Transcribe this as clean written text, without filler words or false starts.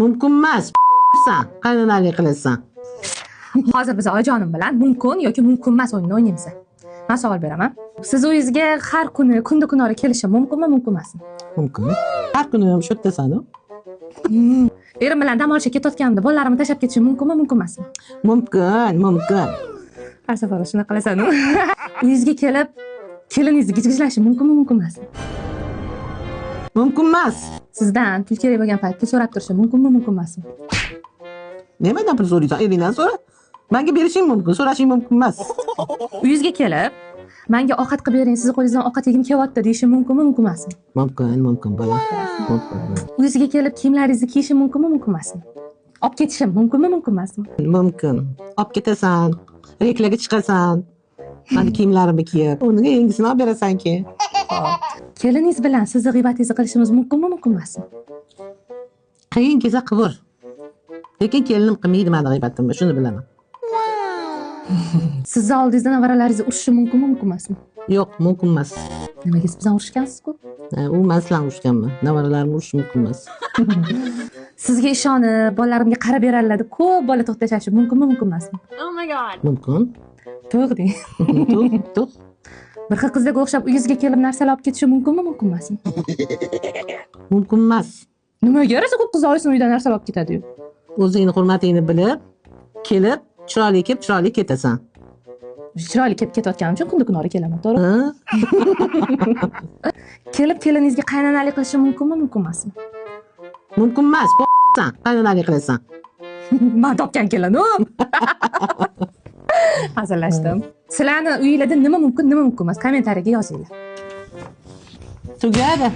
Mumkin emas. San qaynonalik qilasan. Hozir biz oyijonim bilan mumkin yoki mumkin emas o'yinini o'ynaymiz. Men savol beraman. Siz uyingizga har kuni kunda kunora kelishi mumkinmi, mumkin emasmi? Mumkin. Har kuni ham shu yerdasan-u. Erim bilan dam olishga ketayotganimda bolalarimni tashlab ketishim mumkinmi, mumkin emasmi? Mumkin, mumkin. Har safar shunaqa qilasan-u. Uyingizga kelib keliningizni gijgijlashi mumkinmi, mumkin emasmi? Mumkin emas. Sizdan pul kerak bo'lgan payt pul so'rab turishi mumkinmi, mumkin emasmi? Nimadan pul so'raysan? Eringdan so'ra. Menga berishing mumkin, so'rashing mumkin emas. Uyingizga kelib menga ovqat qilib bering, sizni qo'lingizdan ovqat yegim kelyapti deyishim mumkinmi, mumkin emasmi? Mumkin, mumkin bola. Mumkin. Uyingizga kelib kiyimlaringizni kiyishim mumkinmi, mumkin emasmi? Olib ketishim mumkinmi, mumkin emasmi? Mumkin. Olib ketasan, reklaga chiqasan. Mani kiyimlarimni kiyib, o'rniga yangisini olib berasan keyin. Keliningiz bilan sizni g'iybatingizni qilishimiz mumkinmi, mumkin emasmi? Qiyin kelsa qivur. Lekin kelinim qilmaydi mani g'iybatimni, shuni bilaman. Sizni oldingizda nevaralaringizni urishishi mumkinmi, mumkin emasmi? Yo'q, mumkin emas. Nimaga siz bizdan urushgansiz-ku? Ha, u man sizlarni urushganman. Nevaralarimni urish mumkin emas. Sizga ishonib, bolalarimga qarab beradilar deb ko'p bola to'xtashashi mumkinmi, mumkin emasmi? Mumkin. To'g'ri deng. To'g', to'g'. Bir xil qizlarga o'xshab uyingizga kelib narsalar olib ketishi mumkinmi, mumkin emasmi? Mumkin emas. Nimaga rosa ko'p qizlar oyisini uyidan narsalar olib ketadi-yu? O'zingni hurmatingni bilib, kelib, chiroyli kelib, chiroyli ketasan. Chiroyli kelib ketayotganim uchun kunda kunora kelaman, to'g'rimi? Ha? Kelib keliningizga qaynonalik qilishi mumkinmi, mumkin emasmi? Mumkin emas. San qaynonalik qilasan. Man topgan kelin-u. Hazillashdim. Sizlarni uyinglarda nima mumkin, nima mumkin emas? Kommentariyaga yozinglar. Tugadi.